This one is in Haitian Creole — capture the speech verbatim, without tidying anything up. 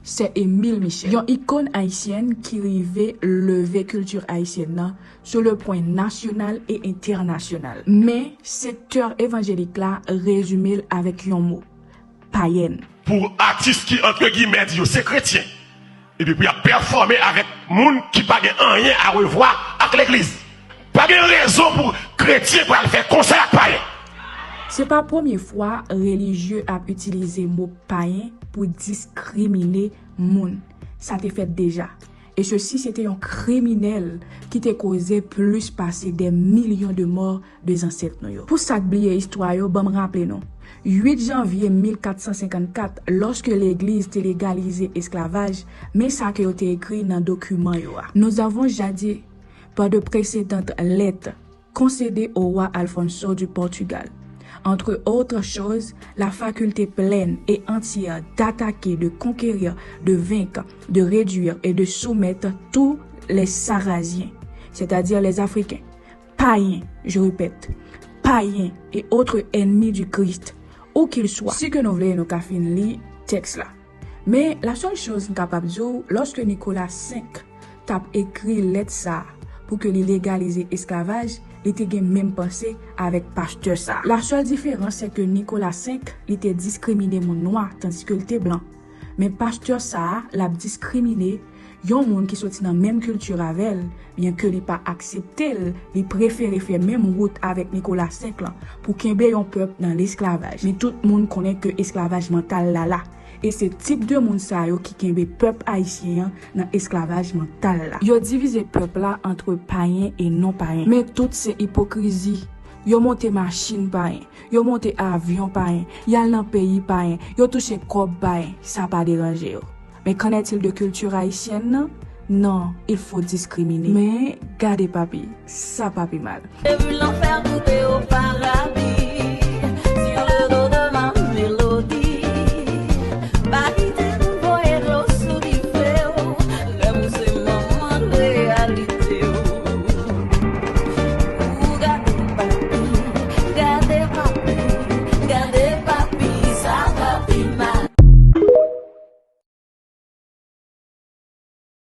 Se Émile Michel, yon ikòn ayisyèn ki rive leve kilti ayisyèn nan sou le pwen nasyonal e entènasyonal. Men, sektè evanjelik la rezime l avèk yon mo: payèn. Pou atis ki, antre gimè, di yo se kretyen, epi pou y ap pèfòme avèk moun ki pa gen anyen a revwa ak legliz. Pa gen rezon pou kretyen pral fè konsèy ak payen. Se pa premye fwa relijye ap itilize mo payen pou diskrimine moun. Sa te fèt deja. E sesi se te yon kriminèl ki te koze plis pase de milyon de mò de zansèt nou yo. Pou sa k bliye istwa yo, ban m raple nou. Uit janvye mil kat san senkannkat, lòske legliz te legalize esklavaj, men sa ke yo te ekri nan dokiman yo a: Nous avons jadis, par de précédentes lettres, concédé au roi Alfonso du Portugal, entre autres choses, la faculté pleine et entière d'attaquer, de conquérir, de vaincre, de réduire et de soumettre tous les Sarrasiens, c'est-à-dire les Africains, païens, je répète, païens et autres ennemis du Christ, où qu'ils soient. Si ke nou vle, nou ka fin li tèks la. Men, la sèl choz m kapab di w, lòske Nicolas senk t ap ekri lèt sa a pou ke li legalize esklavaj, li te gen menm panse avèk pastè sa a. La sèl diferans, se ke Nicolas senk, li te diskrimine moun nwa, tandiske l te blan. Men pastè sa a, l ap diskrimine yon moun ki soti nan menm kilti avè l, byenke li pa aksepte l, li prefere fè menm wout avèk Nicolas senk lan pou kenbe yon pèp nan lesklavaj. Men tout moun konnen ke esklavaj mantal la la. E se tip de moun sa yo ki kenbe pèp ayisyen an nan esklavaj mantal la. Yo divize pèp la antre payen e non payen. Men tout se ipokrizi. Yo monte machin payen, yo monte avyon payen, y al nan peyi payen, yo touche kòb payen, sa pa deranje yo. Men qu'en est-il de culture haïtienne nan? Non, il faut discriminer. Men gade papi, sa pa pi mal. Depi lanfè koupe yo pa rapi.